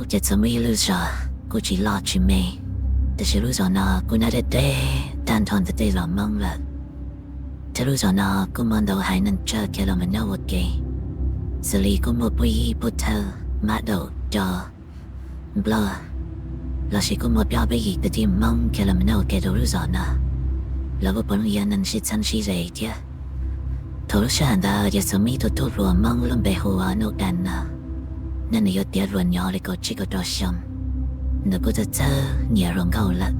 Ces txawm muaj ib lub zos kuj tsis loj tsis me, tiam sis lub zos no kuj nyob deb deb tag nrho ntawm tej zos Hmoob lawm. Thiab lub zos no kuj muaj ntau haiv neeg tsawg khiav los mus nyob ua ke, xws li kuj muaj pub yib pub thawj, mab daum co, nplog, lossis kuj muaj peb ob peb yim kwv tij Hmoob khiav los mus nyob ua ke rau lub zos no, lawv kuj puav leej yog neeg sib txheeb sib ze thiab. Thaum lub sij hawm ntawd ces txawm muaj ib tug tub hluas Hmoob lub npe hu ua Nuj Dee no. Nej nws yuav tiav hluas nyob li kaum tsib kaum rau xyoo, nws kuj txawj txawj nyiam hluas nkauj lawm.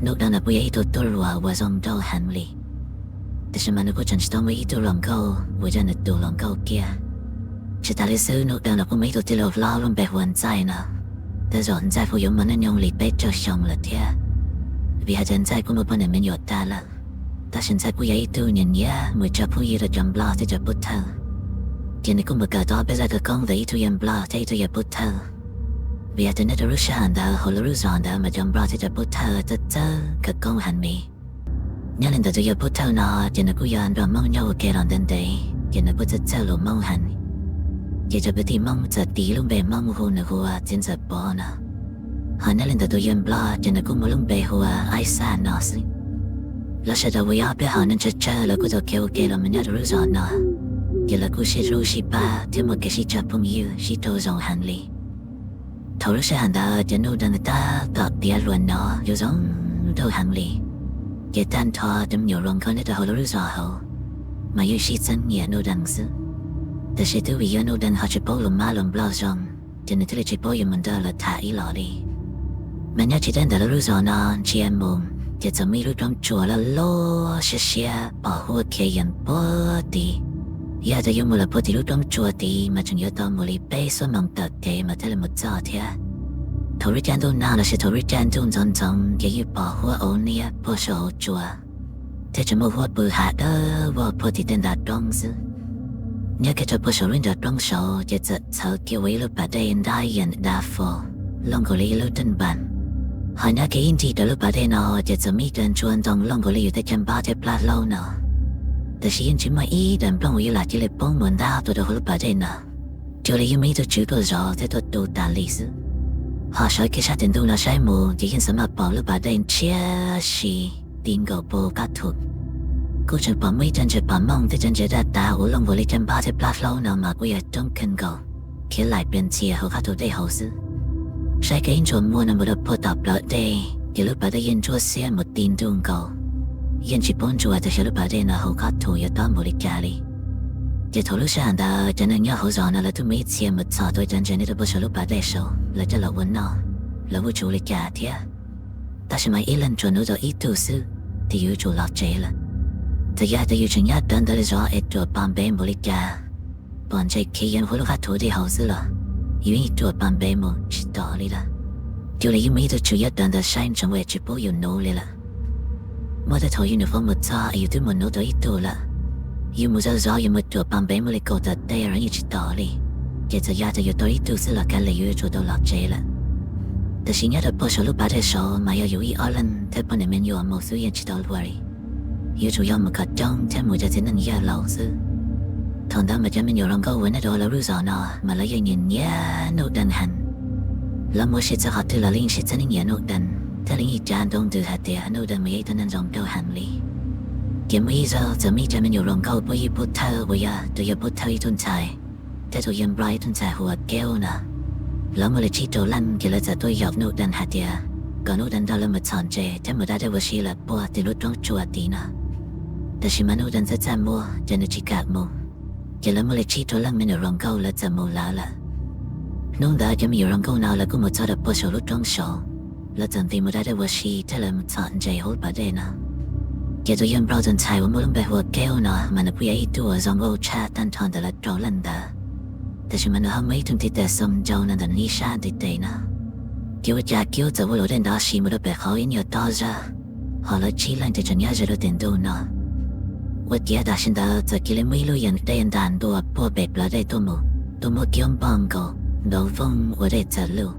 Nuj Dee nws kuj yog ib tug tub hluas uas zoo nraug heev li, tiam sis mas nws kuj tseem tsis tau muaj ib tug hluas nkauj uas yog nws tus hluas nkauj kiag. Tsis tas li xwb, Nuj Dee nws kuj muaj ib tug tij laug hlob lub npe hu ua Ntxaij no. Tej zaum Ntxaij kuj yuav muaj hnub nyoog li peb caug xyoo lawm thiab, vim hais tias Ntxaij kuj muaj poj niam me nyuam tag lawm. Tab sis Ntxaij kuj yog ib tug nyiam nyiam mus coj phooj ywg rau cov nplog thiab cov pub thawj, ces nws kuj mus kawm tau ob peb zaj khawv koob ntawm ib tug yawg nplog thiab ib tug yawg pub thawj. Vim hais tias nyob rau lub sij hawm ntawd hauv lawv lub zos ntawd mas cov nplog thiab cov pub thawj txawj txawj khawv koob heev li. Nyob li ntawm tus yawg pub thawj no ces nws kuj yog nrog Hmoob nyob ua ke los ntev ntev, ces nws kuj txawj txawj lus Hmoob heev. Ces cov kwv tij Hmoob txawm tis lub npe Hmoob hu nws hu ua Txiv Ntxawm Pov no. Ho nyob li ntawm tus yawg nplog ces nws kuj muaj lub npe hu ua Aib Xaj no xwb. Lawv sawv daws uas yog ob peb hom neeg tsawg tsawg lawv kuj tau khiav ua ke los mus nyob rau lub zos no, ces lawv kuj sib hlub sib pab thiab muaj kev sib coj phooj ywg sib raug zoo heev li. Thaum lub sij hawm ntawd ces Nuj Dee tab tom tiav hluas nyob yuav zoo nraug heev li, ces tag nrho cov me nyuam hluas nkauj nyob rau hauv lawv lub zos hauv mas yeej sib txeeb nyiam Nuj Dee xwb. Tiam sis twb vim yog Nuj Dee ho tsis paub lus mab lus nplog zoo, ces nws thiaj li tsis paub yuav mus nrog lawv tham ib los li. Mas nyob tsis deb ntawm lawv lub zos no ntsia mus, ces txawm muaj ib lub roob tsuas loj loj siab siab pom huab khiav yees puag tid. Yog tias yuav mus lawm puag tim lub roob tsuas tid mas tseem yuav tau mus li peb xuab moos taw kev mas thiaj li mus txog thiab. Thaum lub caij ntuj nag lossis thaum lub caij ntuj ntxoov ntxoov ces yeej pom huab auv niab puag saum hauv tsua, thiab tseem muaj huab pw hav dawb vog puag tim tej ntav roob xwb. Nyob kiag rau puag saum lub nram roob saud ces txawm txhawv kiag ua ib lub pas dej ntab yeem dav fo, looj nkaus li ib lub teej npas. Ho nyob kiag ib ncig rau lub pas dej no ces txawm muaj ib co ntsuab ntoo looj nkaus li yus tej caj npab thiab plab hlaub no. Tiam sis yeej tsis muaj ib daim nplooj uas yuav lam cia li poob mus ntab tuaj rau hauv lub pas dej no, cuag li yeej muaj ib tug tswv tuaj zov thiab tuaj tu tas li xwb. Ho sawv kiag sab tim ntuj no saib mus ces yeej xav maj pom lub pas dej ntshiab si ti nkaus puag qab thu. Kuj tseem pom muaj ib co ntses pom mooj thiab co ntses daj tas uas looj nkaus li caj npab thiab plab hlaub no mas kuj yog coob kawg nkaus, khiav laim plias ntxhias hauv qab thu dej hauv xwb. Saib kiag ib ntsuas muag no mus rau puag tom plawv dej ces lub pas dej yeej ntsuab xiab mus ti ntuj nkaus, yeej tsis paub ntsuas tias xyov lub pas dej no hauv qab thu yuav tob npaum li cas li. Ces thaum lub sij hawm ntawd cov neeg nyob hauv zos no lawv twb muaj ib txhia mus txhom tau cov ntses nyob rau puag saum lub pas dej saud lawv coj los ua noj, lawv kuj tsis ua li cas thiab. Tab sis mas ib leeg tsuas nuv tau ib tug xwb, ces yus yuav tsum los tsev lawm. Txawm yog hais tias yus tseem nyob rawv ntawd li zov es ruam pas npe npaum li cas, pom ntses khiav yees hauv lub qab thu dej hauv xwb los yus yeej ruam pas npe mus tsis tom li lawm. Cuag li yeej muaj ib tug tswv nyob rawv ntawd saib ntsoov es tsis pub yus nuv li lawm. Muaj tej thaum yus nyuam qhuav mus txog es yus twb mus nuv tau ib tug lawm, yus mus zov zov yus mus ruam pas npe mus li kaum tawm teg los yeej tsis tom li. Ces txawm yog tias yus tau ib tug xwb los kav liam yus yuav tsum tau los tsev lawm. Tiam sis nyob rau puag saum lub pas dej saud mas yog yus ib ob leeg thiab poj niam me nyuam mus xwb yeej tsis tau luag li. Yuav tsum yog mus kom coob thiab mus cov txiv neej yawg laus xwb. Thaum ntawd mas cov me nyuam hluas nkauj uas nyob rau lawv lub zos no mas lawv yeej nyiam nyiam Nuj Dee heev. Lawv mus ua si txog qhov twg los lawv yeej sib txheeb nyiam Nuj Dee, thiab lawv yeej cav nroo ntws hais tias Nuj Dee mas yog ib tug neeg zoo nraug heev li. Ces muaj ib zaug txawm muaj ib co me nyuam hluas nkauj pub yij pub thawj uas yog tus yawg pub thawj ib tug ntxhais thiab tus yawg nplog ib tug ntxhais hu ua Keub no, lawv muaj li tsib rau leej ces lawv txawm tuaj yaum Nuj Dee hais tias kom Nuj Dee nrog lawv mus txhom ntses thiab mus da dej ua si lawm puag tim lub roob tsua tid no. Tiam sis mas Nuj Dee txaj txaj muag ces nws tsis kam mus. Ces lawv muaj li tsib rau leej me nyuam hluas nkauj lawv txawm mus lawv lawm. Hnub ntawd cov me nyuam hluas nkauj no lawv kuj mus txog rau puag saum lub roob saud, lawv txawm nti mus da dej ua si thiab lawv mus txhom ntses hauv lub pas dej no. Ces tus yawg nplog tus ntxhais uas muaj lub npe hu ua Keub no mas nws kuj yog ib tug uas zoo nkauj tshaj tag nrho ntawm lawv rau leej ntawd. Tiam sis mas nws ho muaj ib tug ntiv tes xoo ncau no ntawm nws ib sab ntiv tes no. Ces ua cas Keub txawm ua luam dej ntawd si mus rau pem qhov ib nyuag tob zag, ho lawv tsib leej ces tseem nyob ze rau tim ntuj no. Ua ciav tam sim ntawd txawm cia li muaj ib lub yees dej ntas ntua puag pem plawv dej tuaj mus, tuaj muab Keub npog nkaus nrov voog ua dej txawm luj.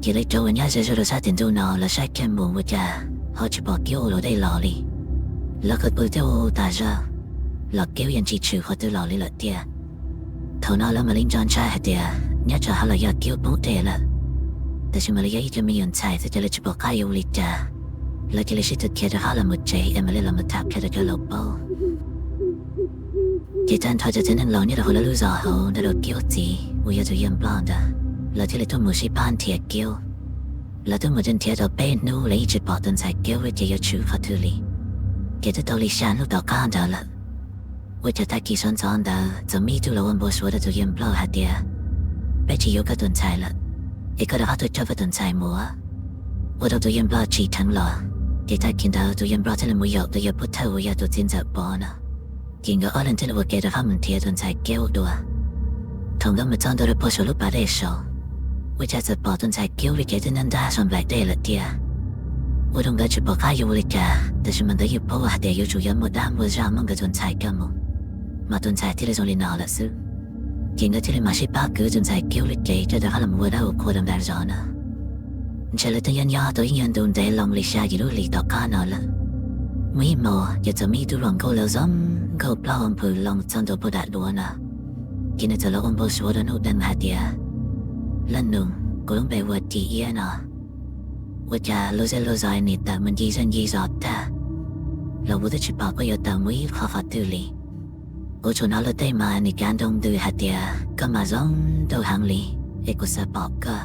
Ces lawv cov uas nyob ze zog rau sab tim ntuj no lawv saib kiag mus ua cas ho tsis pom Keub ua luam dej los li. Lawv qw pw thiab hu tas zog los Keub yeej tsis tshwm qhov twg los li lawm tiag. Thaum no lawv mam li nco ntshai hais tias nyob tsam ho los yog Keub poob dej lawm. Tab sis mas lawv yog ib co me nyuam ntxhais xwb ces lawv tsis pom qab yuav ua li cas, lawv cia li sib tw khiav rov qab los mus tsev es mam li los mus tham qhia rau cov laus paub. Ces tag nrho cov txiv neej laus nyob rau hauv lawv lub zos hauv ntawd rau Kiub txiv uas yog tus yawg Nplog ntawd, lawv thiaj li tuaj mus sib pab nrhiav Kiub. Lawv twb mus nrhiav tau peb hnub lawv yeej tsis pom tus ntxhais Kiub li ces yuav tshwm qhov twg li. Ces twb tau li xya hnub tom qab ntawd lawm, ua cas tag kis sawv ntxov ntawd txawm muaj ib tug los ua npau suav rau tus yawg Nplog hais tias, peb tsis yuav koj tus ntxhais lawm, es koj rov qab tuaj coj koj tus ntxhais mus. Ua rau tus yawg Nplog tsim dheev los, ces tag kis ntawd tus yawg Nplog thiaj li mus yaum tus yawg Pub Thawj uas yog tus txiv ntxawm Pov no, ces nkawd ob leeg thiaj li ua ke rov qab mus nrhiav tus ntxhais Kiub dua. Thaum nkawd mus txog ntua rau puag saum lub pas dej saud, ua cas txawm pom tus ntxhais Kiub li ces twb ntab ntab saum nplaim dej lawm tiag. Ua rau nkawd tsis pom qab yuav ua li cas, tab sis mas nkawd yeej paub hais tias yuav tsum yog muaj dab muaj zaj muab nkawd tus ntxhais coj mus, mas tus ntxhais thiaj li zoo li no lawm xwb. Ces nkawd thiaj li mam sib pab kwv tus ntxhais Kiub lub cev coj rov qab los ua dab ua qhua rau nram zos no. Ntshe lawv twb nyob nyob tau ib nyuag ntu ntev loo li xya yim lub hlis tom qab no lawm, muaj ib hmos ces txawm muaj ib tug hluas nkauj los zoo nkauj plaub hau nphws loo txog ntua puag nram duav no. Ces nws txawm los ua npau suav rau Nuj Dee hais tias, leej nus, kuv lub npe hu ua Ci Iab no. Ua cas lub zej lub zos nim tawm mus ncig zej ncig zos tag, los kuv twb tsis pom koj yuav tawm mus ib qho qhov twg li. Kuv tsuas hnov luag tej mas nim kav ntoo ntws hais tias koj mas zoo nkauj heev li, es kuv xav pom koj,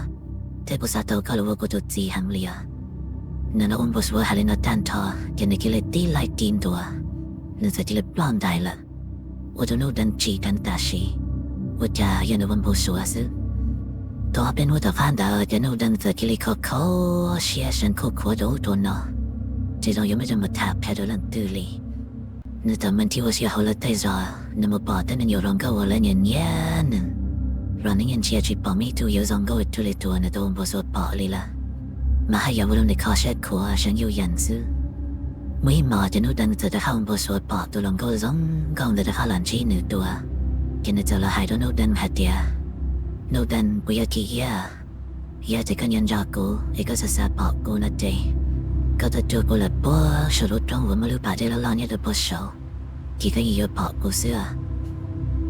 thiab kuv xav tau koj los ua kuv tus txiv heev li os. Nws los ua npau suav hais li no tag nrho, ces nws cia li tib laij ci ntua, nws txawm cia li ploj ntais lawm. Ua rau Nuj Dee tsim dheev tam sim, ua cas yog nws ua npau suav xwb. Tau ob peb hnub tom qab ntawd ces Nuj Dee txawm cia li kho kho siab seev khuj khuav rau ub rau no, tsis zoo yuav muaj coj mus tham qhia rau leej twg li. Nws txawm mus nrhiav ua si hauv lawv tej zos, nws mus pom tej me nyuam hluas nkauj uas lawv nyiam nyiam nws, los nws yeej ntsia tsis pom muaj ib tug yuav zoo nkauj ib tug li tus uas nws tau ua npau suav pom li lawm, mas haj yam ua rau nws kho siab khuav seev yuj yees xwb. Muaj ib hmos ces Nuj Dee txawm rov qab ua npau suav pom tus hluas nkauj zoo nkauj ntawd rov qab los ntsib nws dua, ces nws txawm los hais rau Nuj Dee hais tias, Nuj Dee, kuv yog Ci Iab. Yog tias koj nyob nrog kuv es koj xav xav pom kuv no ces, koj tuaj cuag kuv lawm puag saum lub roob uas muaj lub pas dej loj loj nyob rau puag saud, ces koj yeej yuav pom kuv xwb.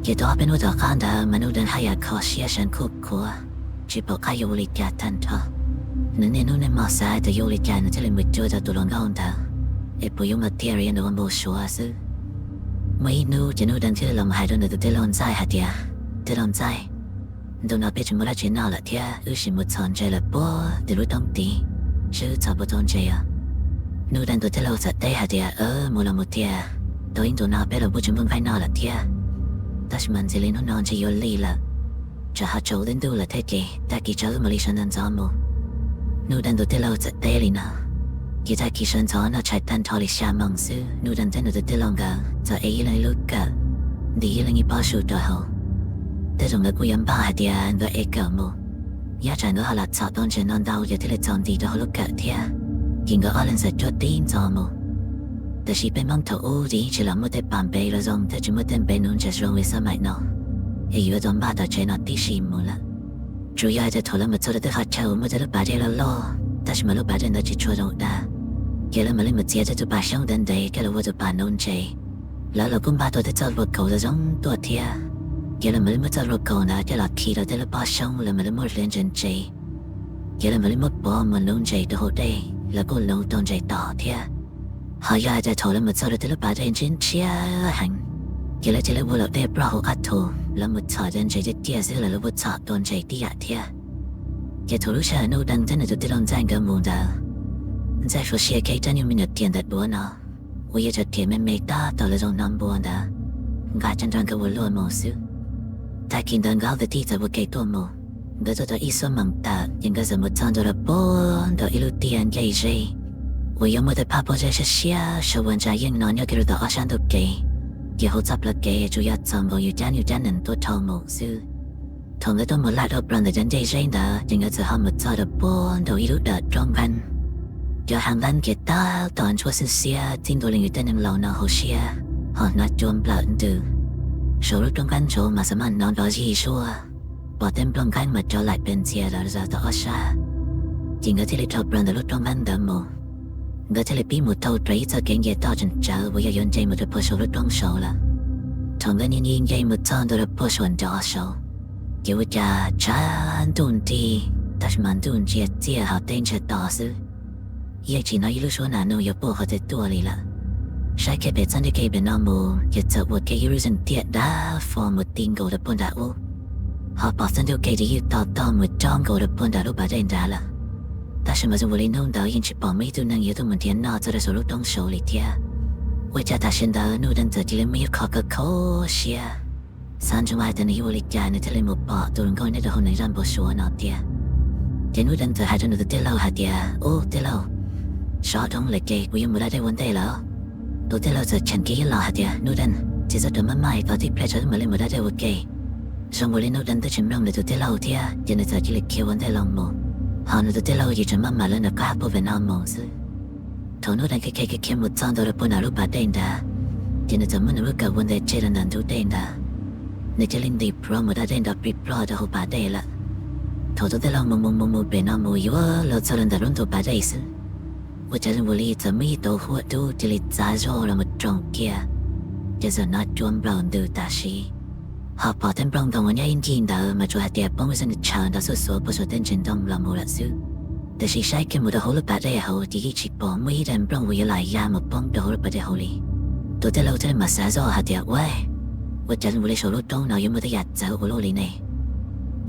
Ces tau ob peb hnub tom qab ntawd mas Nuj Dee haj yam kho siab seev khuj khuav, tsis pom qab yuav ua li cas tag nrho. Nws niaj hnub niaj hmo xav tias yuav ua li cas nws thiaj li mus cuag tau tus hluas nkauj ntawd, es puas yuav muaj tiag los yog nws ua npau suav xwb. Muaj ib hnub ces Nuj Dee thiaj li los hais rau nws tus tij laug Ntxaij hais tias, tij laug Ntxaij, ntu no peb tsis muaj dab tsi noj lawm thiab wb sim mus txhom ntses lawm puag tim lub roob tid, seb wb txhom puas tau ntses os. Nuj Dee tus tij laug txawm teb hais tias, mus los mus tiag, tau ib ntu no peb los kuj tsis muaj nqaij noj lawm thiab, tab sis mas ntxim li hnub no ntshe yuav lig lawm, tsam ho tsaus ntuj lawm thiab ces tag kis tso wb mam li sawv ntxov ntxov mus. Nuj Dee tus tij laug txawm teb li no. Ces tag kis sawv ntxov noj tshais tag nrho li xya moos xwb, Nuj Dee thiab nws tus tij laug nkawd txawm ev ib leeg ib lub kawm, ntim ib leeg ib pob su rau hauv. Tej zaum nkawd kuj yuav npaj hais tias nkawd ev kawm mus, yog tsam nkawd ho lam txhom tau ntses no ntau ces thiaj li txaus ntim rau hauv lub kawm thiab. Ces nkawd ob leeg txawm cuab tib ntxov mus. Tab sis peb Hmoob thaum ub ces yeej tsis lam muaj tej pas npe los zoo thiab tsis muaj tej npe nuv ntses zoo li xab maim no, es yuav tau npaj tom tsev no tib si mus lawm. Tsuas yog hais tias thaum lawv mus txog rau tej qhov chaw uas muaj tej lub pas dej loj loj tab sis mas lub pas dej ntawd tsis tshua zoo dag, ces lawv mam li mus txiav tej tus pas xyoob ntev ntev coj los ua tus pas nuv ntses. Lawv los kuj npaj tau tej txoj hlua kaus zoo zoo tuaj thiab, ces lawv mam li muab txoj hlua kaus ntawd coj los khi rau tej lub pob xyoob, lawv mam li muab hliav ntses ntses, ces lawv mam li muab pov mus nuv ntses rau hauv dej, lawv kuj nuv tau ntses tom thiab. Ho yog hais tias thaum lawv mus txog rau tej lub pas dej ntshiab ntshiab heev, ces lawv cia li ua luam dej ploj hauv qab thu, lawv mus txhom cov ntses ciaj ciaj xwb los lawv kuj txhom tau ntses tib yam thiab. Ces thaum lub sij hawm Nuj Dee thiab nws tus tij laug Ntxaij nkawd mus ntawd, Ntxaij suav sia kiag ib rab nyuj me nyuam riam ntawm duav no, uas yog cov riam me me tab tom lawv zoo no npua ntawd, nqa coj nrog nkawd ua luaj mus xwb. Tag kis ntawd nkawd ob kwv tij txawm ua ke tuaj mus. Nkawd tuaj tau ib xuab moos tawm ces nkawd txawm mus txog ntua rau puag nraum ib lub tiaj ncej zeb, uas yuav muaj tej phab pob zeb siab siab sau ua ntsa yeej no nyob kiag rau tom ob sab ntug kev. Ces hauv txoj plawv kev tsuas yog txaus nkaus yus cab nyuj cab nees tuaj dhau mus xwb. Thaum nkawd tuaj mus laj dhau plaws ntawm cov ncej zeb ntawd ces nkawd txawm ho mus txog rau puag nraum ib lub dawm roob nqeeb. Cov hav nqeeb ces tab tom ntsuab xwb xiab txij ntua li yus tej neeg laus no hauv siab, ho hnav cua nplawm ntws. Saum lub roob nqeeb saud mas xam maj hnov nrov zig zuag, pom tej nplooj nqeeb mas rov laim pes ntxias los zaum tom ob sab. Ces nkawd thiaj li dhau plaws ntawm lub roob nqeeb ntawd mus. Nkawd thiaj li pib mus tau rau ib txoj kev nce toj tseem tsawv uas yog yuav nce mus rau puag saum lub roob saud lawm. Thaum nkawd nce nce nce mus txog ntua rau puag saum nrov saud, ces ua cas tshav ntuj nrig, tab sis mas ntuj ntsia txiaj hos teb ntsia to xwb. Yeej tsis hnov ib lub suab nas noog yuav puag qhov twg tuaj li lawm. Saib kiag pem txoj ntiaj kev pem no mus ces txawm ua kiag ib lub zeeg tiaj dav fo mus ti nkaus rau puag nram ub, ho pom txoj ntuj kev twb ywj to to mus tsob nkaus rau puag nram lub pas dej nrad lawm. Tab sis mas zoo ua li hnub ntawd yeej tsis pom muaj ib tug neeg yuav tuaj mus nrhiav noj txog rau saum lub roob saud li thiab. Ua cas tam sim ntawd Nuj Dee txawm cia li muaj ib qho kho kho siab, xav ntsoov hais tias nws yuav ua li cas nws thiaj li mus pom tus hluas nkauj nyob rau hauv nws zaj npau suav no tiag. Ces Nuj Dee txawm hais rau nws tus tij laug hais tias, Ub tij laug, sov dhoov lawm ces kuv yuav mus da dej ua ntej lawm. Tus tij laug txawm cheem kiag ib los hais tias, Nuj Dee, txiv txhob rov maj maj, tos tib pliag tso wb mam li mus da dej ua ke. Zoo ua li Nuj Dee twb tsis mloog nws tus tij laug thiab ces nws txawm cia li khiav ua ntej los mus, ho nws tus tij laug yeej tseem maj mam lawv nws qab puag pem no mus xwb. Thaum Nuj Dee khiav khiav khiav mus txog ntua rau puag nram lub pas dej nrad, ces nws txawm muab nws lub kawm ua ntes tseg rau ntawm ntug dej nrad. Nws cia li ntim plhuav mus da dej nrov plig plog rau hauv pas dej lawm. Thaum tus tij laug mus mus mus mus pem no mus yuav luag txog rau ntawm lub ntug pas dej xwb, ua cas zoo ua li txawm muaj ib tauv huab dub cia li txav zoj los mus roos kiag, ces txawm hnov cua nplaum ntws tam sim. Ho pom tej nplooj ntoo uas nyob ib ncig ntawd mas tsuas hais tias poob xeeb tshaws nrov xuj xuav puag saum tej ntsis ntoo los mus lawm xwb. Tiam sis saib kiag mus rau hauv lub pas dej hauv ces yeej tsis pom muaj ib daim nplooj uas yuav lam ya mus poob rau hauv lub pas dej hauv li. Tus tij laug thiaj li mam xav zoj hais tias, Ua, ua cas zoo ua li saum lub roob no yuav muaj tej yam txawv ua luaj li ne?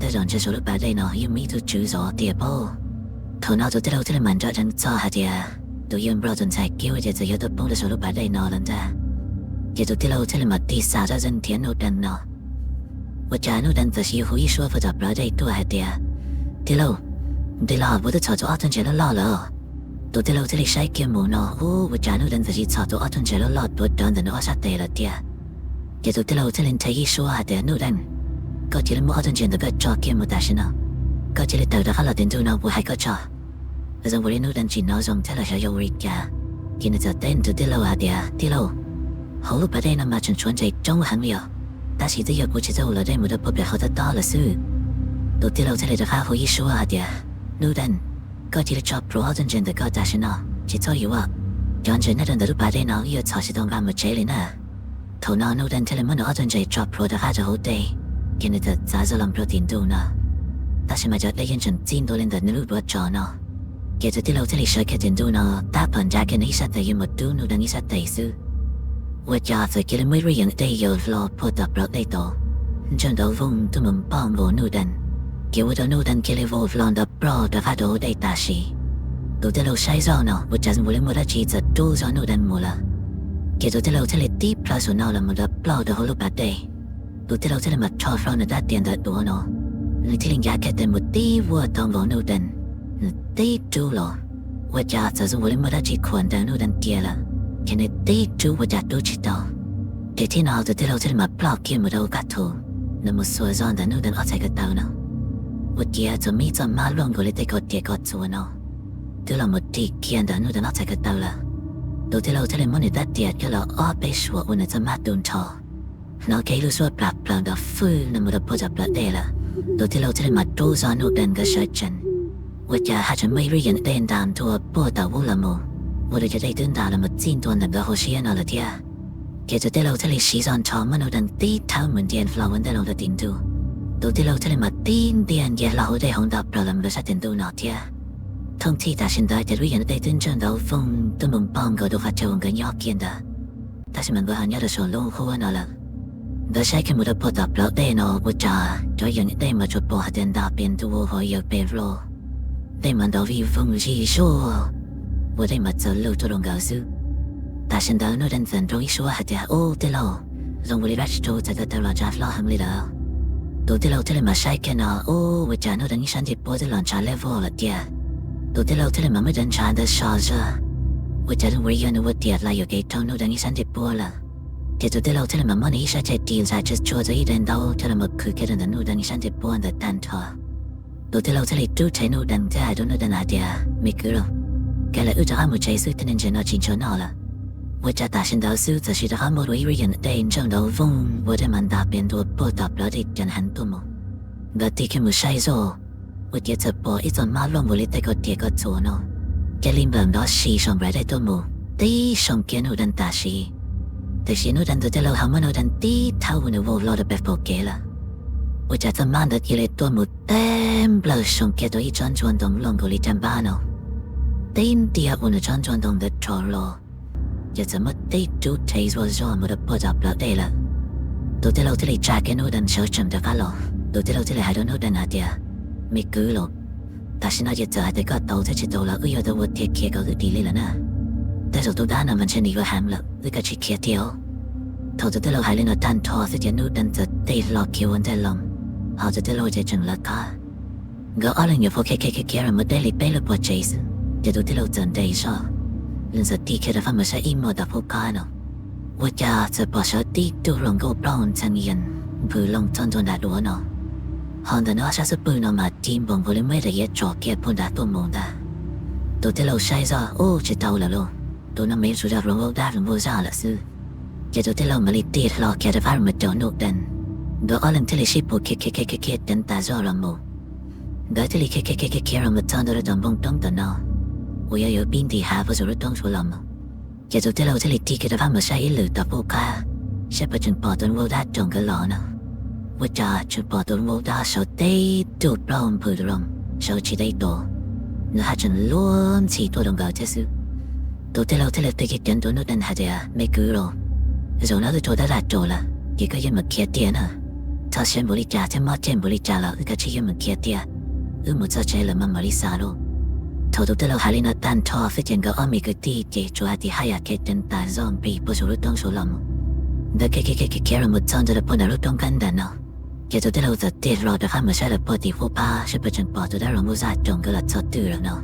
Tej zaum ntshe saum lub pas dej no yeej muaj ib tug tswv zov tiag pob. Thaum no tus tij laug thiaj li mam nco dheev txog hais tias, Tus yawg nplog tus ntxhais kiab ces txawm yog tuaj poob rau saum lub pas dej no lawm ntag. Ces tus tij laug thiaj li mam tig xa zaj zeeg nrhiav Nuj Dee no. Ua cas Nuj Dee txawm sis hu ib suab puag tom plawv dej tuaj hais tias, Tij laug, nti los puas twb txhom tau ob tug ntses loj loj lawm? Tus tij laug thiaj li saib kiag mus no, Ub, ua cas Nuj Dee txawm sis txhom tau ob tug ntses loj loj tuav rawv ntawm nws ob sab tes lawm tiag. Ces tus tij laug thiaj li nthe ib suab hais tias, Nuj Dee, koj cia li muab ob tug ntses ntawm koj tso kiag mus tam sim no. Koj cia li tawm rov qab los tim ntug no kuv hais koj tso. Zoo ua li Nuj Dee tsis hnov zoo thiab los xyov yog ua li cas, ces nws txawm teb nws tus tij laug hais tias, Tij laug, hauv lub pas dej no mas tseem tshuav ntses coob heev li os, tab sis twb yog kuv tsis txawj ua luam dej mus rau puag pem qhov tob tob lawm xwb. Tus tij laug thiaj li rov qab hu ib suab hais tias, Nuj Dee, koj cia li tso plhuav ob tug ntses ntawm koj tam sim no, tsis txhob yuav. Cov ntses nyob rau ntawm lub pas dej no wb yuav txhom tsis tau nqa mus tsev li na. Thaum no Nuj Dee thiaj li muab nws ob tug ntses tso plhuav rov qab rau hauv dej, ces nws txawm txav zoj los rau tim ntug no. Tab sis mas cov dej yeej tseem txij ntua li ntawm nws lub duav tso no. Ces tus tij laug thiaj li sawv kiag tim ntug no, tab tom ncav kiag nws ib sab tes yuav mus rub Nuj Dee ib sab tes xwb, ua cas txawm cia li muaj ib lub yeem dej yaws hlo puag tom plawv dej tod, ntsawj nrov voog tuaj mus npoj nkaus Nuj Dee, ces ua rau Nuj Dee cia li vau hlo nrov ploj rov qab rau hauv dej tam sim. Tus tij laug saib zoj no ua cas zoo li muaj dab tsi txawm rub zog Nuj Dee mus lawm. Ces tus tij laug thiaj li tib plhaw saum no los mus nrov ploj rau hauv lub pas dej. Tus tij laug thiaj li mam rho hlo nws rab riam ntawd duav no, nws thiaj li ncav kiag tes mus tib vuag tau nkaus Nuj Dee, nws tib rub los, ua cas txawm zoo li muaj dab tsi khuam nrees Nuj Dee kiag lawm, ces nws tib rub ua cas rub tsis tau. Ces thib no tus tij laug thiaj li mam ploj kiag mus rau hauv qab thu, nws mus xuas zog ntawm Nuj Dee ob txhais ko taw no, ua ciav txawm muaj ib txoj mab luaj nkaus li tej ko riam ko txuas no twb los mus ris kiag ntawm Nuj Dee ob txhais ko taw lawm. Tus tij laug thiaj li muab nws rab riam coj los ob peb suam ua nws txoj mab tu nrho, hnov kiag ib lub suab plam plaws nrov fwj no mus rau puag tom plawv dej lawm. Tus tij laug thiaj li mam rub zog Nuj Dee nkawd sawv tsees, ua cas haj tseem muaj ib lub yeem dej ntas ntua puag tom ub los mus, ua rau cov dej twb ntas los mus txij ntua ntawm nkawd hauv siab no lawm thiab. Ces tus tij laug thiaj li siv zog nrho muab Nuj Dee tib thawb mus ntia hlo ua ntej loo rau tim ntug. Tus tij laug thiaj li mam tib ntia nce hlo hauv dej hauv nto plaws los mus rau sab tim ntug no thiab. Thooj txhij tam sim ntawd ces lub yeem dej twb ntsawj nrov voog tuaj mus npog nkaus rau qhov chaw uas nkawd nyob kiag ntawd, tab sis mas nkawd ho nyob rau saum lub huab no lawm. Nkawd saib kiag mus rau puag tom plawv dej no ua cas cov yeem dej mas tsuas pom hais tias ntas pes ntua hos yaws pes vlo, dej mas nrov vij voog zij zuag, ua dej mas txawv lug rau rau nkawd xwb. Tam sim ntawd Nuj Dee txawm nroo ib suab hais tias, Ub tij laug, zoo ua li dab tsi tau txawm tawm tawm los ntshav hlob heev li lawm? Tus tij laug thiaj li mam saib kiag no, ub, ua cas Nuj Dee ib sab ntsej puab twb los ntshav level lawm tiag. Tus tij laug thiaj li mam muab cov ntshav ntawd so zog, ua cas zoo ua li yog nws ua tiam los yuam kev rau Nuj Dee ib sab ntsej puab lawm. Ces tus tij laug thiaj li mam muab nws ib sab ceg ris ntxhais tsuag tsuag txog ib daim ntaub coj los mus khwv kiag rau ntawm Nuj Dee ib sab ntsej puab ntawd tag nrho. Tus tij laug thiaj li rub rhe Nuj Dee thiab hais rau Nuj Dee hais tias, Me kwv lauj, kav liam wb rov qab mus tsev xwb, tej niag ntses no tsis ntshaw noj lawm. Ua cas tam sim ntawd xwb txawm sis rov qab muaj dua ib lub yeem dej ntsawj nrov voog ua dej mas ntas pes ntua puag tom plawv dej ceev heev tuaj mus. Nkawd tig kiag mus saib zoj, ua ciav txawm pom ib txoj mab luaj nkaus li tej ko riam ko txuas no cia li nplawm nrov si saum nplaim dej tuaj mus tib soo kiag Nuj Dee tam sim. Tiam sis Nuj Dee tus tij laug ho muab Nuj Dee tib thawb ua nws vau hlo rau pem qaum kev lawm. Ua cas txoj mab ntawd cia li tuaj mus teb nplawg soo kiag rau ib tsob ntsuag ntoo luaj nkaus li caj npab no. Tib ntiag ua nws tsob ntsuag ntoo ntawd rho los, ces txawm muaj tib tug rhe zuag zog mus rau puag tom plawv dej lawm. Tus tij laug thiaj li tsa kiag Nub Dee sawv tsees rov qab los. Tus tij laug thiaj li hais rau Nub Dee hais tias, me kwv los, tam sim no ces txawm hais tias koj tau thiab tsis tau los wb yuav tau ua tiag khiav kom wb dim li lawm na. Tej zaum tus dab no mas ntshe nws yuav heev lawm, wb kav tsij khiav tiag os. Thaum tus tij laug hais li no tag nrho xwb ces Nub Dee txawm tig hlo khiav ua ntej loo, ho tus tij laug ces tseem lawv qab. Nkawd ob leeg nyuam qhuav khiav khiav khiav khiav los mus deb li peb lub pov tsev xwb ces tus tij laug txawm nres zog, nws txawm tig kiag rau fab mus saib ib muag tom qub qab no. Ua cas txawm pom sawv tib tug hluas nkauj plaub ntxhee yees nphws loo txog ntua nram duav no. Ho ntawm no ob sab xub pwg no mas ci npoos nkaus li muaj ib daim iav tsom kiag puag nrad tuaj mus ntag. Tus tij laug saib zoj ub tsis tau lawm lauj, tus no mas yuav tsum yog hluas nkauj dab hluas nkauj zaj lawm xwb. Ces tus tij laug mam li tig hlo khiav rov qab los mus caum Nub Dee. Nkawd ob leeg thiaj li sib pus khiav khiav khiav khiav khiav ceev tas zog los mus. Nkawd thiaj li khiav khiav khiav khiav khiav los mus txog ntua rau tom npoo roob ntawm no, uas yog yuav pib nti hav puag saum lub roob saud los mus. Ces tus tij laug thiaj li tig kiag rov qab mus saib ib lwm tom qub qab, saib puas tseem pom tus hluas nkauj dab caum nkawd los no. Ua cas tseem pom tus hluas nkauj dab sawv tib tug plaub nphws loo, sawv tsis deb tos, nws haj tseem luag ntxhi tuaj rau nkawd thiab xwb. Tus tij laug thiaj li qhia ceev rau Nub Dee hais tias, me kwv los, zaum no wb raug dab zaj caum lawm ces koj yuav mus khiav tiag na. Txhob siab npaum li cas thiab mob ceg npaum li cas los wb kav tsij yuav mus khiav tiag. Wb mus txog tsev lawm mas mam li xav lauj. Thaum tus tij laug hais li no tag nrho xwb ces nkawd ob me kwv tij ces tsuas hais tias haj yam khiav ceev tas zog nplig puag saum lub roob saud los mus. Nkawd khiav khiav khiav khiav los mus txog ntua rau puag nram lub roob nqeeb ntawm no, ces tus tij laug txawm tig hlo rov qab mus saib lawm puag tim qub qab saib puas tseem pom tus dab hluas nkauj zaj caum nkawd los txog twg lawm no.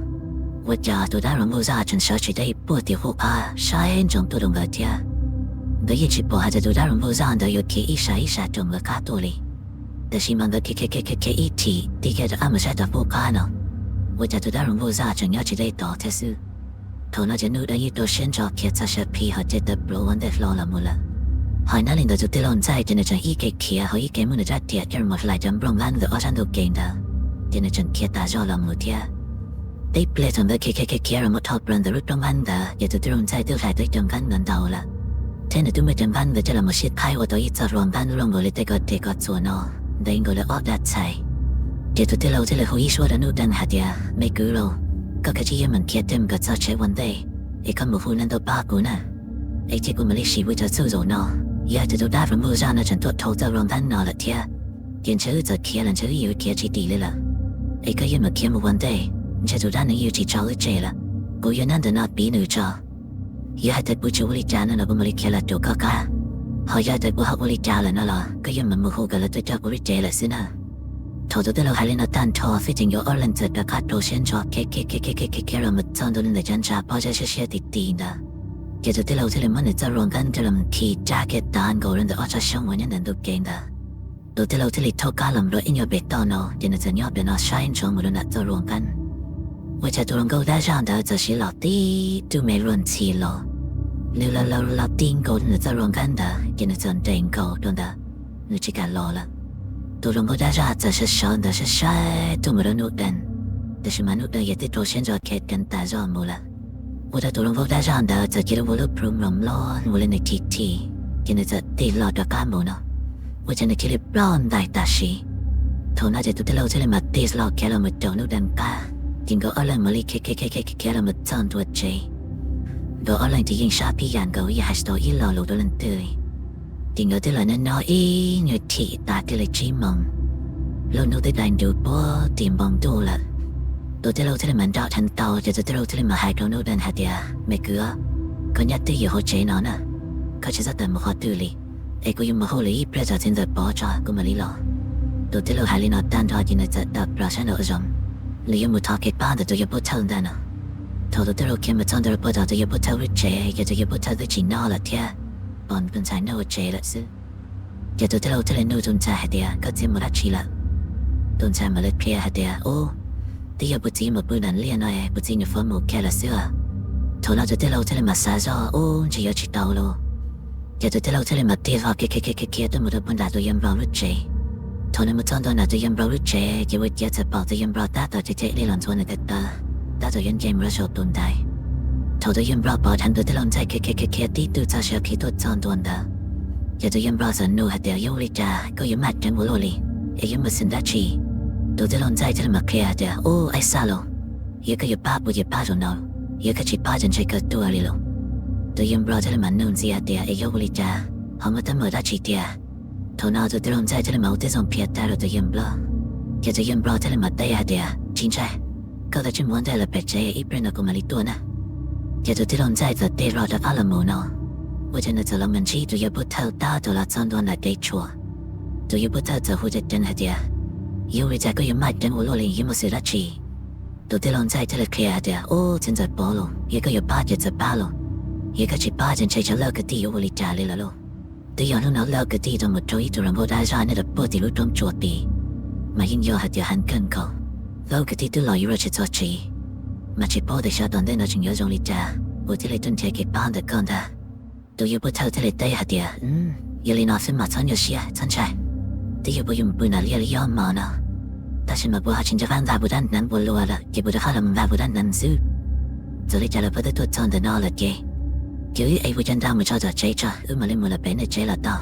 Ua cas tus dab hluas nkauj zaj tseem sawv tsis deb puag tim qub qab saib ntsoov tuaj rau nkawd thiab. Nkawd yeej tsis pom hais tias tus dab hluas nkauj zaj ntawd yuav khiav ib sab ib sab caum nkawd qab tuaj li. Tiam sis mas nkawd khiav khiav khiav khiav ib chim tig kiag rov qab mus saib tom qub qab no, ua cas tus dab hluas nkauj zaj tseem nyob tsis deb tod thiab xwb. Thaum no ces Nub Dee yeej rau siab ntso khiav txog siav phi hauv ces tawm plaws ua ntej hlo los mus lawm. Hos nyob li ntawd tus tij laug ntxaij ces nws tseem ib ke khiav ho ib ke muab nws rab riam coj mus hlais cov nplooj nqeeb ntawm ob sab ntug kev ntawd, ces nws tseem khiav tas zog los mus thiab. Tib pliag thaum nkawd khiav khiav khiav khiav los mus dhau plaws ntawm lub roob nqeeb ntawd ces tus tij laug ntxaij twb hlais tau cov nqeeb ntawd ntau lawm, thiab nws twb muab cov nqeeb ntawd coj los mus sib qhaib ua tau ib txoj hlua nqeeb luaj nkaus li tej ko tes ko txuas no, ntev nkaus li ob dab txhais. Ces tus tij laug thiaj li hu ib suab rau Nub Dee hais tias, me kwv los, koj kav tsij yuav mus khiav thiab mus kom txog tsev ua ntej, es koj mus hu neeg tuaj pab kuv na, es cia kuv mam li sim ua cov txuj zaum no. Yog hais tias tus dab hluas nkauj zaj no tseem tuaj dhau txoj hlua nqeeb no lawm thiab, ces ntshe wb txawm khiav los ntshe wb yuav khiav tsis dim li lawm. Es koj yuav mus khiav mus ua ntej, ntshe tus dab no yuav tsis tso wb tseg lawm. Kuv yuav nyob ntawm no piv nws tso. Yog hais tias kuv tsis ua li cas no los kuv mam li khiav los cuag koj qab. Ho yog hais tias kuv ho ua li cas lawm no los koj yuav mam mus hu kom lawv tuaj coj kuv lub cev lawm xwb na. Thaum tus tij laug hais li no tag nrho xwb ces nkawd ob leeg txawm rov qab rau siab ntso khiav khiav khiav khiav khiav khiav los mus txog ntua li ntawm cov ntsa pob zeb siab siab ti ti ntawd. Ces tus tij laug thiaj li muab nws txoj hlua nqeeb coj los khi rab kiag tav nkaus rau ntawm ob tsob xyoob uas nyob ntawm ntug kev ntawd. Tus tij laug thiaj li thaub kab los mus dua ib nyuag pem toj no ces nws txawm nyob pem no saib ntsoov mus rau nram txoj hlua nqeeb. Ua cas tus hluas nkauj dab zaj ntawd txawm siv los tib tug me luag ntxhi los, nws los los los ti nkaus rau ntawm txoj hlua nqeeb ntawd ces nws txawm nres nkaus rau ntawd, nws tsis kam los lawm. Tus hluas nkauj dab zaj txawm sawv sawv ntawd saib saib tuaj mus rau Nub Dee, tiam sis mas Nub Dee yog twb rau siab ntso khiav ceev tas zog mus lawm. Ua rau tus hluas nkauj dab zaj ntawd txawm cia li ua lub plhu mlom mlom ua li nws chim chim, ces nws txawm tig hlo rov qab mus no. Ua cas nws cia li ploj ntais tam sim. Thaum no ces tus tij laug thiaj li mam tig hlo khiav los mus caum Nub Dee qab, ces nkawd ob leeg mam li khiav khiav khiav khiav khiav los mus txog ntua tsev. Nkawd ob leeg ces yeej sab pib yam nkaus, yeej hais tsis tau ib lo lus rau leej twg li. Ces nkawd twb los nyob nyob ib nyuag chim tas kiag li tsib moos, lub hnub twb dai nrus puag tim npoo ntuj lawm. Tus tij laug thiaj li mam nrog dheev tau, ces tus tij laug thiaj li mam hais rau Nub Dee hais tias, me kwv, koj nyob twj ywm hauv tsev no na, koj tsis txhob tawm mus qhov twg li, es kuv yuav mus hu lwm ib pliag txog txiv ntxawm Pov tso kuv mam li los. Tus tij laug hais li no tag nrho ces nws txawm tawm plaws sab nraum zoov, nws yuav mus thov kev pab ntawm tus yawg pub thawj ntag no. Thaum tus tij laug khiav mus txog ntawm puag tom tus yawg pub thawj lub tsev, ces tus yawg pub thawj twb tsis nyob lawm thiab, pom tus ntxhais nyob hauv tsev lawm xwb. Ces tus tij laug thiaj li nug tus ntxhais hais tias, koj txiv mus dab tsi lawm? Tus ntxhais mam li qhia hais tias, ub, twb yog kuv txiv mus pw nram liaj no, kuv txiv nyuam qhuav mus kiag lawm xwb. Thaum no tus tij laug thiaj li mam xav zoj, ub, ntshe yuav tsis tau lauj. Ces tus tij laug thiaj li mam tig hlo khiav khiav khiav khiav tuaj mus rau puag nram tus yawg nplog lub tsev. Thaum nws mus txog ntua nram tus yawg nplog lub tsev ces ua ciav txawm pom tus yawg nplog tab tom cev cev dej los ntxuav nws tes taw, tab tom yuav nce mus rau saum tus ntaiv. Thaum tus yawg nplog pom dheev tus tij laug ntxhais khiav khiav khiav khiav tib tug txog siav khiav tuaj txog ntua ntawd, ces tus yawg nplog txawm nug hais tias, yog ua li cas koj yuav maj ceev ua luaj li? es yuav mus xeem dab tsi? Tus tij laug ntxaij thiaj li mas qhia hais tias, Ub, ib xab los, yog koj yuav pab kuv ces pab zaum no, yog koj tsis pab ces ntshe koj tuag li los. Tus yawg nplog thiaj li mas nug ntxiv hais tias, Es yuav ua li cas, ho muaj teeb meem dab tsi tiag? Thaum no tus tij laug ntxaij thiaj li mas ua tib zoo qhia tag rau tus yawg nplog, ces tus yawg nplog thiaj li mas teb hais tias, Tsis ntshai, koj kav tsij mus ua ntej lawm pem tsev, ib pliag no kuv mam li tuaj na. Ces tus tij laug ntxaij txawm tig hlo rov qab los mus no, ua ces nws txawm los mus ntsib tus yawg pub thawj tab tom los txog ntua ntawm kev tshuam. Tus yawg pub thawj txawm hu ceev ceev hais tias, Yog li cas koj yuav maj ceev ua luaj li, yuav muaj xwm dab tsi? Tus tij laug ntxaij thiaj li qhia hais tias, Ub, txiv ntxawm Pov los, yog koj yuav pab ces txawm pab los, yog koj tsis pab ces ntshe cov lawj kwv tij yuav ua li cas li lawm lauj. Twb yog hnub no lawj kwv tij tau mus rau ib tug hluas nkauj dab zaj nyob rau puag tim lub roob tsua tid, mas yeej yog hais tias heev kawg nkaus. Lawj kwv tij twb los yuav luag tsis txog tsev, mas tsis paub tias xyov tom ntej no tseem yuav zoo li cas, kuv thiaj li tuaj nrhiav kev pab ntawm koj ntag. Tus yawg pub thawj thiaj li teb hais tias, Yog li no xwb mas txhob nyuaj siab txhob ntshai. Twb yog puas yuav mus pw nram liaj li ob hmo no, tab sis mas puas ho tsis nco qab nkag puas dab hneev puas luag lawm ces puas rov qab los mus nkag puas dab hneev xwb. Txawm li cas los puas twb tuaj txog ntawm no lawm ces, ces wb ev puas cov nra mus tso tom tsev tso, wb mam li mus lawm pem nej tsev los tau.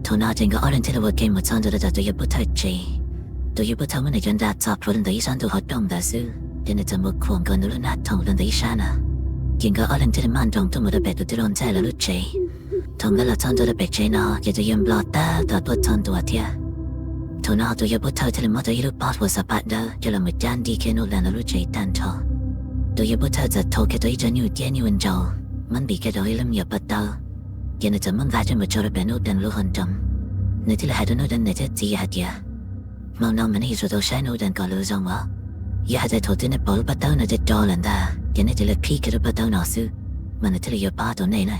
Thaum no ces nkawd ob leeg thiaj li ua ke mus txog ntua rau tom tus yawg pub thawj tsev. Tus yawg pub thawj muab nws cov nra txo plhuav rau ntawm ib sab ntug qhov rooj ntawd xwb, ces nws txawm mus khuam nkaus nws lub nab thoom rau ntawm ib sab na. Ces nkawd ob leeg thiaj li maj nroos tuaj mus rau pem tus tij laug ntxaij lawv lub tsev. Thaum nkawd los txog ntua rau pem tsev no ces tus yawg nplog tab tom tuaj txog ntua thiab. Thaum no tus yawg pub thawj thiaj li muab tau ib lub pob hlua xav pam dawb coj los mus cab nti kiag Nuj Dees lawv lub tsev tag nrho. Tus yawg pub thawj txawm thau kiag tau ib co nyuj ciab nyuj nraus, muab ntim kiag rau ib lub me nyuam pob tawb, ces nws txawm muab nqa coj mus tso rau pem Nuj Dees lub hauv nroos. Nws thiaj li hais rau Nuj Dees niam thiab txiv hais tias, Hmo no mas nej yuav tsum tau saib Nuj Dees kom lus zoo os. Yog hais tias thaum twg nej pom lub pob tawb no cov rog lawm ntag ces nej cia li qhib kiag lub pob tawb no xwb, mas nws thiaj li yuav pab tau nej na.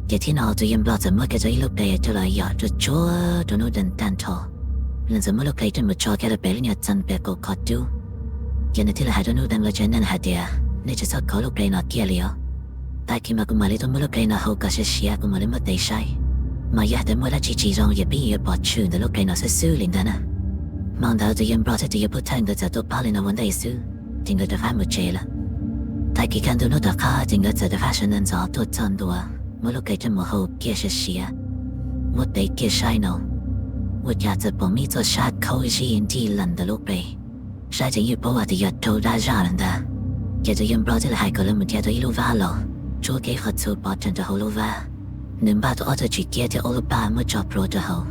Ces thiab no tus yawg nplog txawm muab kiag tau ib lub qe coj los yom tsuag tsuag rau Nuj Dees tag nrho. Nws txawm muab lub qe coj mus tso kiag rau pem lub nyuag txee pem kaum qhov cub. Ces nws thiaj li hais rau Nuj Dees lawv tsev neeg hais tias, Nej tsis txhob kov lub qe no kiag li os. Tag kis mas kuv mam li tuaj muab lub qe no hau kom siav siav kuv mam li muab tes saib. Mas yog hais tias muaj dab tsi tsis zoo ces peb yuav pom tshwm ntawm lub qe no xwb xwb li ntag na. Hmo ntawd tus yawg nplog thiab tus yawg pub thawj nkawd txawm tuaj pab li no ua ntej xwb, ces nkawd rov qab mus tsev lawm. Tag kis kaj ntug hnub tom qab ces nkawd txawm rov qab sawv ntxov ntxov tuaj txog ntua, muab lub qe coj mus hau kiag siav siav, muab tes kiag saib no, ua cas txawm pom muaj ib txoj sab khaub zig nrig lees ntawm lub qe. Saib ces yeej paub hais tias yog raug dab zaj lawm ntag. Ces tus yawg nplog thiaj li hais kom lawv mus nrhiav tau ib lub vab los, tsuab kiag ib qho txhuv pov rhees rau hauv lub vab. Nws npaj tau ob txoj tswm ciab thiab ob lub paj muab tso plhuav rau hauv.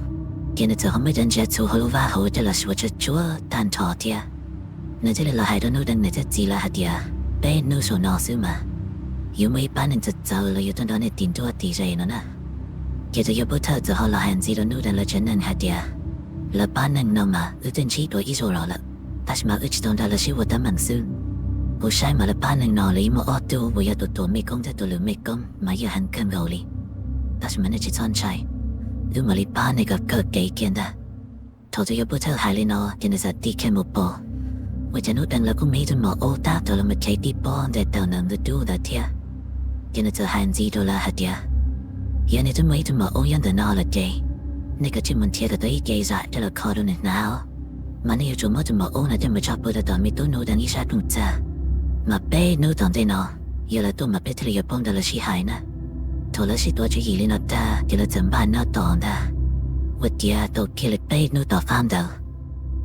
Ces nws txawm ho muab cov ntsiav txhuv hauv lub vab hauv coj los suav tsuag tsuag tag nrho thiab. Nws thiaj li los hais rau Nuj Dees niam thiab txiv lawv hais tias, Peb hnub saum no xwb mas yuav muaj ib pab neeg txawv txawv los yuav tuaj nrog nej tis nruab tis ze no na. Ces tus yawg pub thawj txawm ho los hais ntxiv rau Nuj Dees lawv tsev neeg hais tias, Lawv pab neeg no mas wb twb ntsib dua ib zaug los lawm, tab sis mas wb tsis tau nrog lawv sib ua teeb meem xwb. Kuv saib mas lawv pab neeg no lawv yeej muaj ob tug uas yog tus tuam mej koob thiab tus lwm mej koob mas yog heev kawg nkaus li, tab sis mas nej tsis txhob ntshai, wb mam li pab nej kom kawg kev kiag ntag. Thaum tus yawg pub thawj hais li no ces nws txawm tig kiag mus pom, ua cas Nuj Dees lawv kuj muaj ib tug maum aub tab tom los mus chev tib pob nte taws ntawm ntug dub ntawd thiab. Ces nws txawm hais ntxiv rau lawv hais tias, Yog nej twb muaj ib tug maum aub nyob ntawm no lawm ces, nej kav tsij mus nrhiav kom tau ib ce zam coj los kho rau nws hnav os. Mas nej yuav tsum muab tus maum aub no coj mus tso pw rau tom me tub Nuj Dees ib sab rooj txag, mas peb hnub tom ntej no yog lawv tuaj mas peb thiaj li yuav paub nrog lawv sib hais na. Thaum lawv sib tuav tswv yim li no tag ces lawv txawm npaj noj tos ntag. Ua ciav tau kiag li peb hnub tom qab ntawd,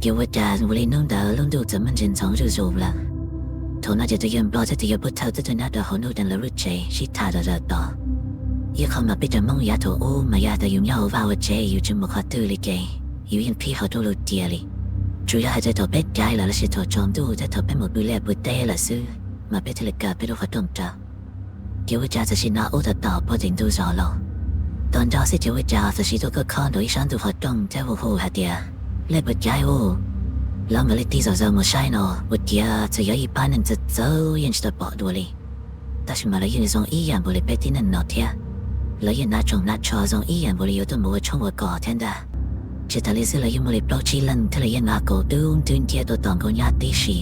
ces ua cas ua li hnub ntawd lub ntuj txawm muaj ntsis ntxoov zuj zus lawm. Thaum no ces tus yawg nplog thiab tus yawg pub thawj twb tuaj nyob rau hauv Nuj Dees lawv lub tsev sib tham zom zaws tod. Ib qho mas peb cov Hmoob yav thaum ub mas yog hais tias yus nyob hauv vaj hauv tsev yus tsis mus qhov twg li ces yus yeej qhib qhov rooj lug tiag li. Tsuas yog hais tias thaum peb caiv lawm los sis thaum tsaus ntuj thiab thaum peb mus pw liaj pw teb lawm xwb, mas peb thiaj li kaw peb lub qhov rooj rau. Ces ua cas tam sim no ub tom tom puag tim ntug zos los, tos nrho xwb ces ua cas tam sim tuaj khob khob nraum ib sab ntug qhov rooj thiab hu hu hais tias, Leej puas caiv ub? Los mam li tig zom zaws mus saib no, ua ciav txawm yog ib pab neeg txawv txawv yeej tsis tau pom dua li. Tab sis mas lawv yeej zoo ib yam npaum li peb tib neeg no thiab. Lawv yeej hnav tsoos hnav tsho zoo ib yam npaum li yuav tuaj mus ua tshoob ua kos thiab ntag. Tsis tas li xwb lawv yeej muaj li plaub tsib leej thiab lawv yeej hnav kaus dub nrwb nciab tuaj tos nkauj nyab tib si.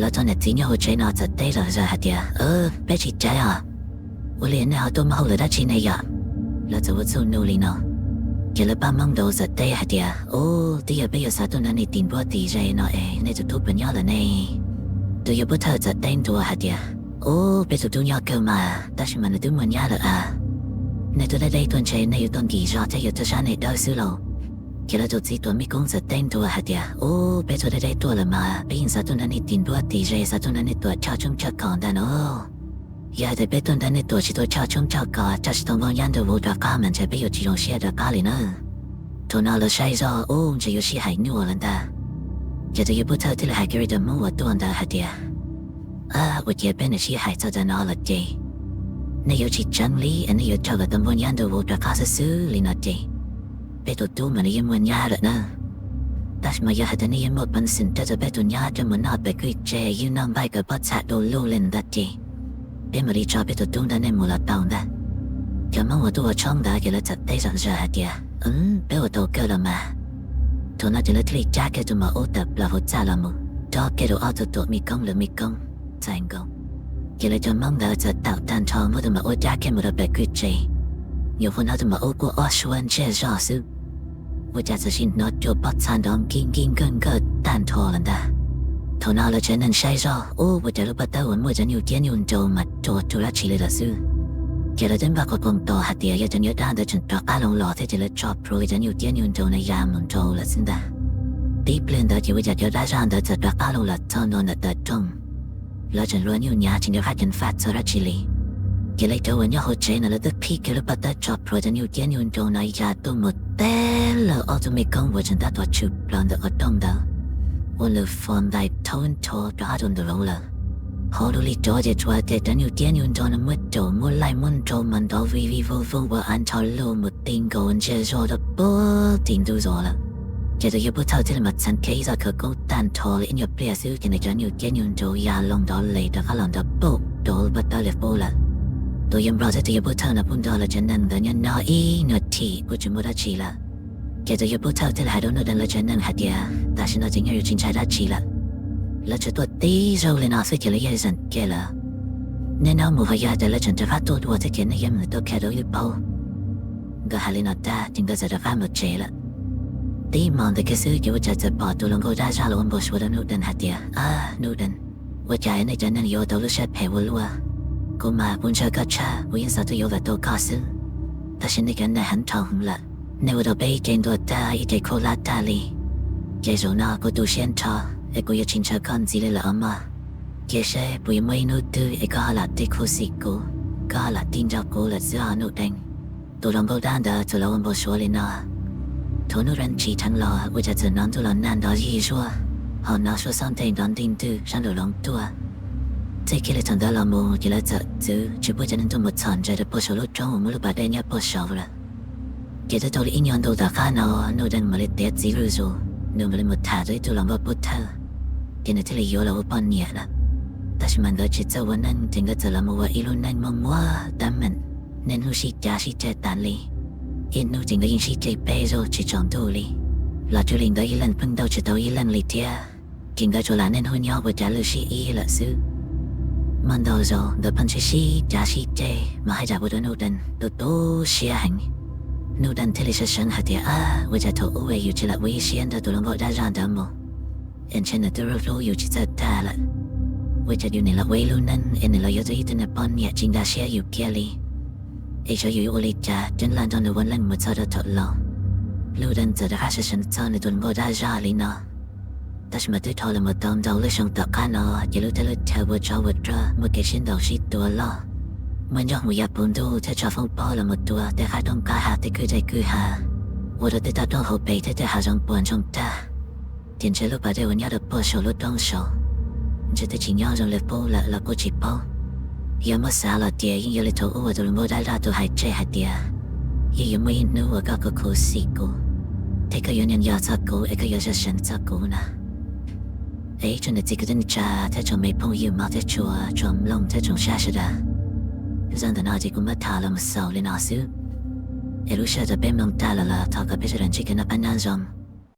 Lawv txog niam txiv nyob hauv tsev no txawm teb zom zaws hais tias, Peb tsis caiv os. Ua li nej ho tuaj muaj hauj lwm dab tsi ne yom? Lawv txawm ua txuj nug li no. Ces lawv pab Hmoob nraud txawm teb hais tias, Ub, twb yog peb yuav xav tuaj nrog nej tis nruab tis ze no es nej tus tub puas nyob lawm ne? Tus yawg pub thawj txawm teb ntua hais tias, Ub, peb tus tub nyob kawg mas, tab sis mas nws twb muaj nyab lawm a. Nej tuaj deb deb tuaj ntshe nej yuav tuaj nkim zog thiab yuav tuaj sab nej dawb xwb lauj. Ces lawv tus txiv tuam me koob txawm teb ntua hais tias, Ub, peb tuaj deb deb tuaj lawm mas peb yeej xav tuaj nrog nej tis nruab tis ze, xav tuaj nrog nej tuam choj tshoob choj kos ntag no. Yog hais tias peb tuaj nrog nej tuam tsis tau choj tshoob choj kos, coj tsis tau nplooj nyab ntuj vauv rov qab mas ntshe peb yuav tsis zoo siab rov qab li na. Thaum no lawv saib zoj ub ntshe yuav sib hais nyuaj lawm ntag. Ces tus yawg pub thawj thiaj li hais kiag rau cov Hmoob uas tuaj ntawd hais tias, Ua ciav peb niam sib hais txog ntawm no los ces nej yuav tsis tseeb li es nej yuav coj kom tau nplooj nyab ntuj vauv rov qab xwb xwb li no ces peb tus tub mas nws yeej muaj nyab lawm na. Tab sis mas yog hais tias nej yeej muaj peev xwm coj tau peb tus nyab coj mus noj pem kwj tse ywj noj npaij kom pob txha du lug li ntawd ces peb mam li tso peb tus tub nrog nej mus los tau ntag. Cov Hmoob uas tuaj ua tshoob ntawd ces lawv txawm teb zom zaws hais tias, Peb ua tau kawg los mas. Thaum no ces lawv thiaj li cab kiag tus maum ub tawm plaws hauv txaj los mus, rov kiag rau ob tug tuam me koob lwm me koob txais nkaus. Ces lawv cov Hmoob ntawd txawm tawm tag nrho muab tus maum ub cab kiag mus rau pem kwj tse. Nyuam qhuav hnov tus maum ub quaj ob suab ntsiag zog xwb, ua cas txawm sim hnov cua pob txha nrov nkij nkij nkawj nkawj tag nrho lawm ntag. Thaum no lawv tsev neeg saib zoj ub ua cas lub pob tawb uas muaj cov nyuj ciab nyuj nraug mas rua rua dab tsi li lawm xwb. Ces lawv twb npaj qhov koom tos hais tias yog cov nyuj dab ntawd tseem rov qab loo los thiab ces lawv tso plhuav cov nyuj ciab nyuj nraug no ya mus nraud lawm xwb ntag. Tib pliag ntawd ces ua cas cov dab zaj ntawd txawm rov qab loo los txog ntua ntawm taw rooj. Lawv tseem luag nyuj nyav tsis nco qab ceev faj txog dab tsi li. Ces lawv cov uas nyob hauv tsev no lawv twb phib kiag lub pob tawb tso plhuav cov nyuj ciab nyuj nraug no ya tuaj mus teb lawm ob tug me koob uas tseem tab tom tshwm plaws ntawm qhov rooj ntawd, ua nws fo ntais thawb nrho rov qab rau ntawm hauv lawm. Hauv lub li rov ces tsuas tias cov nyuj ciab nyuj nraug no muab caum muab laij muab nrau mas nrov vij vij vooj vooj ua av nrho lug mus ti nkaus ntsiag zog rau puag tim ntug zos lawm. Ces tus yawg pub thawj thiaj li mas txheev kiag ib txoj khawv koob tag nrho li ib nyuag pliag xwb ces nws cov nyuj ciab nyuj nraug ya loo nrov les rov qab los nrov pom rau lub pob tawb li qub lawm. Tus yawg nplog thiab tus yawg pub thawj no kuj nrog lawv tsev neeg ntawd nyob nyob ib nyuag thim kuj tsis muaj dab tsi lawm. Ces tus yawg pub thawj thiaj li hais rau Nuj Dees lawv tsev neeg hais tias, Tam sim no ces nyob yuav tsis ntshai dab tsi lawm. Lawv tsuas tuaj tib zaug li no xwb ces lawv yeej zeem kiag lawm. Nej nyob mus ho yog tias lawv tseem rov qab tuaj dua thiab ces nej yeej meem tau kha rau ib lub paub. Nkawd hais li no tag ces nkawd txawm rov qab mus tsev lawm. Tib hmos ntawd kiag xwb ces ua cas txawm pom tus hluas nkauj dab zaj los ua npau suav rau Nuj Dees hais tias, Ab, Nuj Dees, ua cas nej cov neeg yuav ua tau lub siab phem ua luaj? Kuv mas kuv ntshaw koj tshaj, kuv yeej xav tuaj yuav kom tau koj xwb. Tab sis nej cov neeg heev dhau heev lawm, nej ua rau peb ib ce ntuag tag ib ce khuj lab tag li. Ces zaum no kuv tu siab nrho, es kuv yuav tsis ntshaw koj ntxiv li lawm os mog. Cia seb puas yuav muaj ib hnub twg es koj ho lam tig khuv xim kuv, koj ho lam tig nrog kuv lawm xwb os Nuj Dees. Tus hluas nkauj dab ntawd txawm los ua npau suav li no. Thaum Nuj Dees tsim dheev los ua cas txawm hnov ntuj los nag nrov yig zuag, ho hnov suab xob nteg nrov ntig ntwg sab nraum zoov tuaj. Txij kiag li thaum ntawd los mus ces lawv txawm txwv tsis pub cov neeg tuaj mus txhom ntses rau puag saum lub roob uas muaj lub pas dej nyob puag saud lawm. Ces twb tau li ib nyuag ntu tom qab no, Nuj Dees mam li tiav txiv lwj zus, nws mam li mus tham tau ib tug hluas nkauj pub thawj, ces nws thiaj li yuav los ua poj niam lawm. Tab sis mas nkawd tsis txawj ua neej ces nkawd txawm los mus ua ib lub neej muaj muaj teeb meem, niaj hnub sib cav sib ceg tas li. Ib hnub ces nkawd yeej sib ceg peb zaug tsis tsaus ntuj li, los cuag li nkawd ib leeg pheej nrauj tsis tau ib leeg li thiab. Ces nkawd tsuas lam niaj hnub nyob ua cas lwj sib ib lawm xwb. Muaj ntau zaus nkawd pheej sib sib cav sib ceg mas haj yam ua rau Nuj Dees tu tu siab heev. Nuj Dees thiaj li sawv seev hais tias, Ab, ua cas thaum ub es yus tsis lam ua ib siab nrog tus hluas nkauj dab zaj ntawd mus, es ntshe nws twb hlub hlub yus tsis txawj tag lawm. Ua cas yus nim los ua ib lub neej es nim los yuav tau ib tug niag poj niam tsis nkag siab yus kiag li, es xyov yus yuav ua li cas ceev lam nrog nws ua neej mus txog rau thaum laus. Nuj Dees txawm rov qab sawv seev txog nws tus hluas nkauj dab zaj li no. Tab sis mas twb dhau los mus tau ntau lub xyoo tom qab no ces lub teb lub chaw ua tsov ua rog muaj kev sib ntaus sib tua loj. Muaj ncauj mus ya puv ntuj thiab tso foob pob los mus tua tej qab roob qab hav tej kwj deg kwj ha, ua rau tej toj roob hauv pes thiab tej hav zoov puas ntsoog tag. Ces ntshe lub pas dej uas nyob rau puag saum lub roob saud ntshe twb tsis nyob zoo li qub lawm los kuj tsis paub. Yog muab xav los ces yeej yog li thaum ub uas tus hluas nkauj dab zaj tus hais tseg hais tias, Yeej yuav muaj ib hnub uas koj khuv khuv xim kuv, thiab koj yuav niaj yog txog kuv es koj yuav sawv seev txog kuv na. Es ib tsoom niam txiv kwv tij neej tsa thiab tsoom me phooj ywg hmov thiab tshua, tsoom mloog thiab tsoom saib sawv daws, zaj ntawm no ces kuv muab tham los mus xaus li no xwb. Es lub sij hawm peb mloog tag lawm los thov kom peb sawv daws ntsib kev noj qab nyob zoo.